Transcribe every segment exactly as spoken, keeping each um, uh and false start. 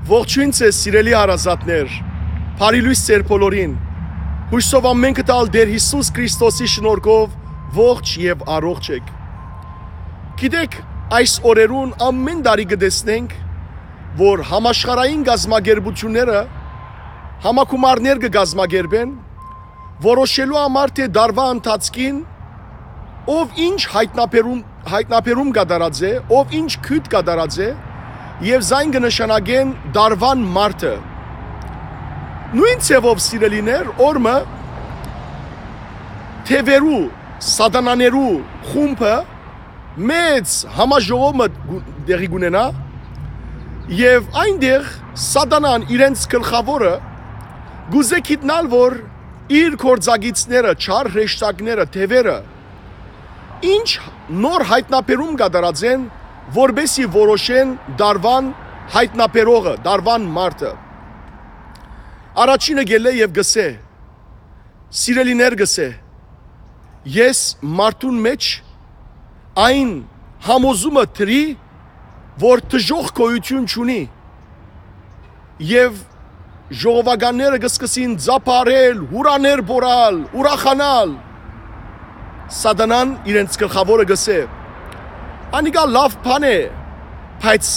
Ողջոյն ձեզ, սիրելի հարազատներ, բարի լոյս ձեր բոլորին։ Յուսով ամէնքդ ալ Տէր Յիսուս Քրիստոսի շնորհքով ողջ եւ առողջ էք։ Գիտեք, այս օրերուն ամէն տարի կը տեսնենք, որ համաշխարհային կազմակերպութիւնները համագումարներ կը կազմակերպեն, որոշելու համար, թէ տարուայ ընթացքին ով ինչ յայտնաբերում, յայտնաբերում կատարած է, ով ինչ գիւտ կատարած է, եւ զայն կը նշանակեն տարուան մարտը։ Նոյն ձեւով, սիրելիներ, օր մը թեւերու, սատանաներու խումբը մեծ համաժողով մը գու-, տեղի կունենայ, եւ այնտեղ սատանան իրենց գլխաւորը կ'ուզէ գիտնալ, որ իր գործակիցները, չար հրեշտակները, թեւերը, ինչ նոր յայտնաբերում կատարած են, որպէսզի որոշեն տարուան յայտնաբերողը, տարուան մարտը։ Առաջինը գելլէ եւ գսէ. «Սիրելիներ», գսէ, «ես մարդուն մէջ այն համոզումը դրի, որ դժոխք գոյութիւն չունի»։ Եւ ժողովականները կը սկսին ծափարել, յուրաներ բոռալ, ուրախանալ։ Սատանան իրենց գլխաւորը կ'ըսէ. «Անիկա լաւ բան է, բայց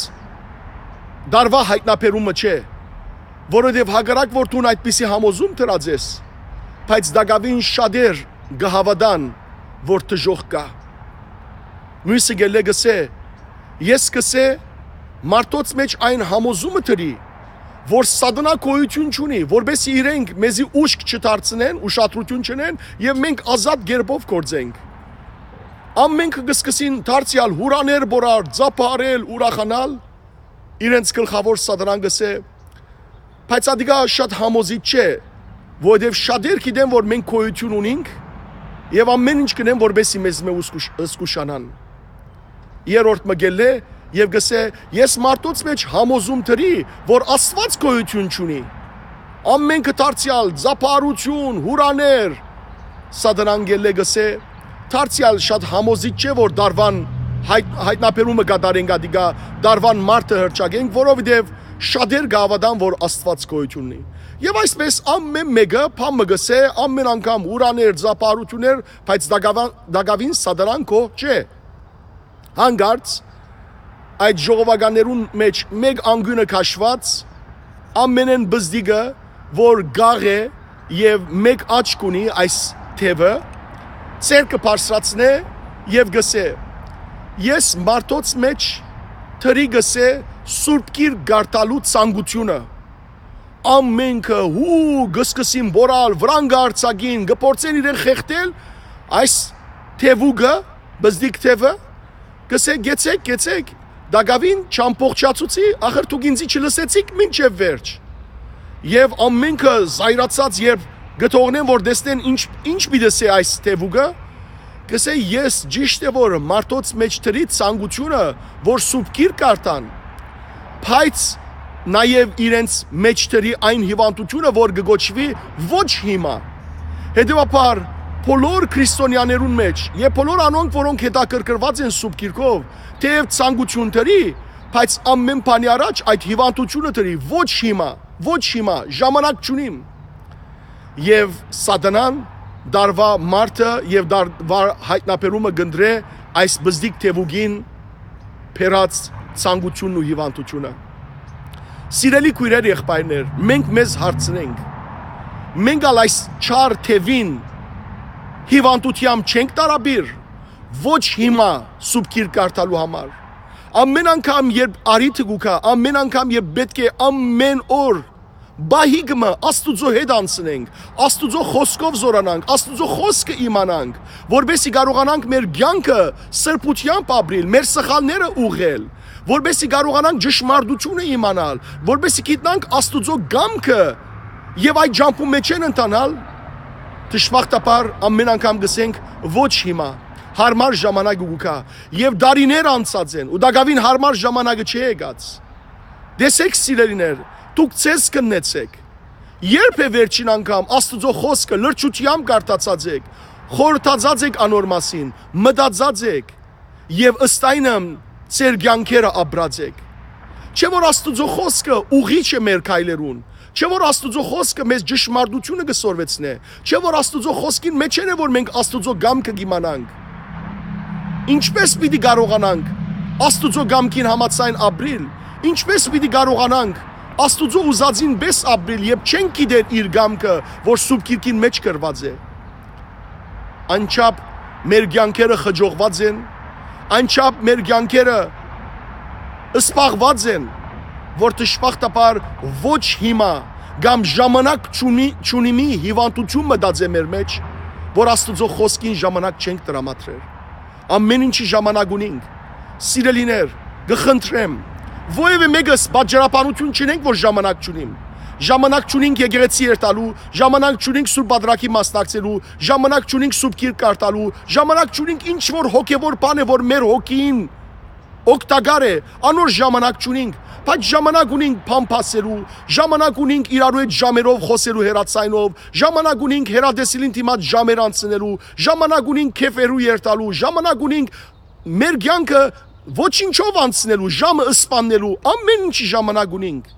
դարուայ յայտնաբերումը չէ, որովհետեւ հակառակ որ դուն այդպիսի համոզում դրած ես, բայց տակաւին շատեր կը հաւատան, որ դժոխք կայ»։ Միւսը գելլէ կ'ըսէ. «Ես կ'ըսէ, մարդոց մէջ այն համոզումը դրի, որ սատանա գոյութիւն չունի, որպէսզի իրենք մեզի ուշք չդարձնեն, ուշադրութիւն չընեն եւ մենք ազատ կերպով գործենք»։ Ամէնքը կը սկսին դարձեալ յուրաներ բոռալ, ծափարել, ուրախանալ։ Իրենց գլխաւոր սատանան կ'ըսէ. «Բայց ատիկա շատ համոզիչ չէ, որովհետեւ շատեր գիտեն, որ մենք գոյութիւն ունինք եւ ամէն ինչ կ'ընեն, որպէսզի մեզմէ զգուշ-, զգուշանան»։ Երրորդ մը գելլէ եւ կ'ըսէ. «Ես մարդոց մէջ համոզում դրի, որ Աստուած գոյութիւն չունի»։ Ամէնքը դարձեալ, ծափարութիւն, յուրաներ։ Սատանան գելլէ կ'ըսէ. «Դարձեալ շատ համոզիչ չէ, որ տարուան յայտ-, յայտնաբերումը կատարենք, ատիկա տարուան մարտը հռչակենք, որովհետեւ շատեր կը հաւատան, որ Աստուած գոյութիւն ունի»։ Եւ այսպէս ամէն մէկը բան մը կ'ըսէ, ամէն անգամ յուրաներ, ծափարութիւններ, բայց տակաւան-, տակաւին սատանան գոհ չէ։ Յանկարծ այդ ժողովականներուն մէջ մէկ անկիւնը քաշուած, ամենէն պզտիկը, որ կաղ է եւ մէկ աչք ունի, այս թեւը, ձեռքը բարձրացնէ եւ կ'ըսէ. «Ես մարդոց մէջ դրի», կ'ըսէ, «Սուրբ Գիրք կարդալու ցանկութիւնը»։ Ամէնքը հու կը սկսին բոռալ, վրան կը արձակին, կը փորձեն իրեն խեղդել, այս թեւուկը, պզտիկ թեւը, կ'ըսէ. «Գեցեք, գեցեք, տակաւին չամբողջացուցի, ախր դուք ինծի չլսեցիք մինչեւ վերջ»։ Եւ ամէնքը զայրացած, երբ կը թողնեն, որ տեսնեն ինչ, ինչ պիտի ըսէ այս թեւուկը, կ'ըսէ. «Ես ճիշդ է, որ մարդոց մէջ դրի ցանկութիւնը, որ Սուրբ Գիրք կարդան, բայց նաեւ իրենց մէջ դրի այն հիւանդութիւնը, որ կը կոչուի ոչ հիմա»։ Հետեւաբար, բոլոր քրիստոնեաներուն մէջ եւ բոլոր անոնք, որոնք հետաքրքրուած են Սուրբ Գիրքով, թէեւ ցանկութիւն դրի, բայց ամէն բանի առաջ այդ հիւանդութիւնը դրի ոչ հիմա, ոչ հիմա, ժամանակ չունիմ։ Եւ սատանան տարուայ մարտը եւ տարուայ յայտնաբերումը կ'ընտրէ այս պզտիկ թեւուկին բերած ցանկութիւնն ու հիւանդութիւնը։ Սիրելի քոյրեր, եղբայրներ, մենք մեզ հարցնենք. մենք ալ այս չար թեւին հիւանդութեամբ չենք տարապիր, ոչ հիմա Սուրբ Գիրք կարդալու համար։ Ամէն անգամ, երբ առիթը կու գայ, ամէն անգամ, երբ պէտք է ամէն օր պահիկ մը Աստուծոյ հետ անցնենք, Աստուծոյ խօսքով զօրանանք, Աստուծոյ խօսքը իմանանք, որպէսզի կարողանանք մեր կեանքը սրբութեամբ ապրիլ, մեր սխալները ուղղել, որպէսզի կարողանանք ճշմարտութիւնը իմանալ, որպէսզի գիտնանք Աստուծոյ կամքը եւ այդ ճամբուն մէջէն ընթանալ, դժբախտաբար ամէն անգամ կ'ըսենք. «Ոչ հիմա, յարմար ժամանակը կու գայ»։ Եւ տարիներ անցած են ու տակաւին յարմար ժամանակը չի եկած։ Տեսեք, սիրելիներ, դուք ձեզ քննեցեք։ Ե՞րբ է վերջին անգամ Աստուծոյ խօսքը լրջութեամբ կարդացած եք, խորհրդածած եք անոր մասին, մտածած եք եւ ըստ այնմ ձեր կեանքերը ապրած եք։ Չէ՞ որ Աստուծոյ խօսքը ուղիչ է մեր քայլերուն։ Չէ՞ որ Աստուծոյ խօսքը մեզ ճշմարտութիւնը կը սորվեցնէ։ Չէ՞ որ Աստուծոյ խօսքին մէջէն է, որ մենք Աստուծոյ կամքը կ'իմանանք։ Ինչպէ՞ս պիտի կարողանանք Աստուծոյ կամքին համաձայն ապրիլ։ Ինչպէ՞ս պիտի կարողանանք Աստուծոյ ուզածին պէս ապրիլ, երբ չենք գիտեր իր կամքը, որ Սուրբ Գիրքին մէջ գրուած է։ Անչափ մեր կեանքերը խճողուած են, անչափ մեր կեանքերը սպաղուած են, որ դժբախտաբար ոչ հիմա կամ ժամանակ չունի, չունի մի հիվանդութիւն մտած է մեր մէջ, որ Աստուծոյ խօսքին ժամանակ չենք տրամադրեր։ Ամեն ինչի ժամանակ ունինք։ Սիրելիներ, կը խնդրեմ, որեւէ մեկս պատճառաբանութիւն չունենք, որ ժամանակ չունիմ։ Ժամանակ չունինք եկեղեցի երթալու, ժամանակ չունինք Սուրբ Պատրակի մասնակցելու, ժամանակ չունինք Սուրբ Գիրք կարդալու, ժամանակ չունինք ինչ որ հոգեվոր բան է, որ մեր հոգին օգտակար է, անոր ժամանակ չունինք, բայց ժամանակ ունինք բան փասելու, ժամանակ ունինք իրարու հետ ժամերով խօսելու հեռաձայնով, ժամանակ ունինք հեռատեսիլին դիմաց ժամեր անցնելու, ժամանակ ունինք քեֆերու երթալու, ժամանակ ունինք մեր կեանքը ոչինչով անցնելու, ժամը սպաննելու, ամեն ինչի ժամանակ ունինք։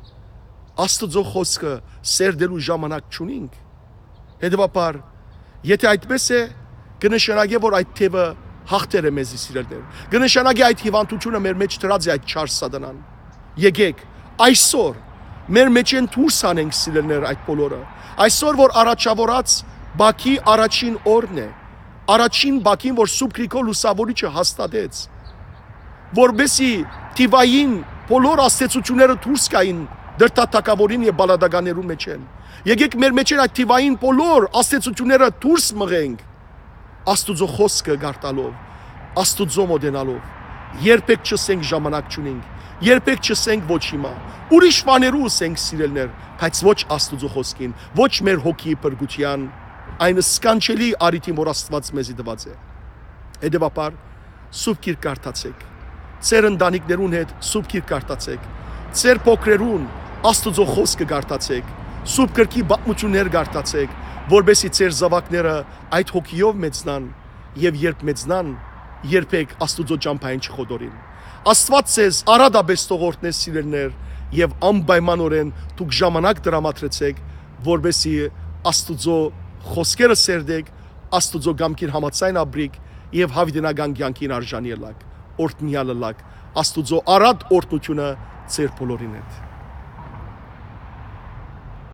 Աստուծոյ խօսքը սերտելու ժամանակ չունինք։ Հետեւաբար, եթե այդպես է, կը նշանակէ, որ այդ թեւը հաղթեր է մեզի, սիրելիներ։ Կը նշանակէ, այդ հիվանդութիւնը մեր մէջ դրած է այդ չար սատանան։ Եկեք այսօր մեր մէջէն դուրս հանենք, սիրելիներ, այդ բոլորը։ Այսօր, որ առաջաւորած Բաքի առաջին օրն է, առաջին Բաքին, որ Սուրբ Գրիգոր Լուսաւորիչը հաստատեց, որպեսզի թիվային բոլոր ազդեցությունները դուրս գային դրդատակաւորին եւ բալատականներուն մէջէն։ Եկեք մեր մէջէն այդ թիվային բոլոր ազդեցությունները դուրս մղենք, Աստուծոյ խօսքը կարդալով, Աստուծոյ մօտենալով։ Երբեք չըսենք ժամանակ չունինք, երբեք չըսենք ոչ հիմա։ Ուրիշ բաներու ըսենք, սիրելիներ, բայց ոչ Աստուծոյ խօսքին, ոչ մեր հոգիի փրկութեան, այն սքանչելի առիթին, որ Աստուած մեզի տուած է։ Հետեւաբար, Սուրբ Գիրք կարդացէք։ Ձեր ընտանիքներուն հետ Սուրբ Գիրք կարդացէք։ Ձեր փոքրերուն Աստուծոյ խօսքը կարդացէք։ Սուրբ Գրքի պատմութիւններ կարդացէք, որպեսզի ձեր զաւակները այդ հոգիով մեծնան, եւ երբ մեծնան, երբեք Աստուծոյ ճամբային չխոտորին։ Աստուած ձեզ արատապէս թող օրհնէ, սիրելիներ, եւ անպայմանօրէն դուք ժամանակ տրամադրեցէք, որպեսզի Աստուծոյ խօսքերը սերտէք, Աստուծոյ կամքին համաձայն ապրիք եւ յաւիտենական կեանքին արժանի ըլլաք, օրհնեալ ըլլաք։ Աստուծոյ արատ օրհնութիւնը ձեր բոլորին հետ։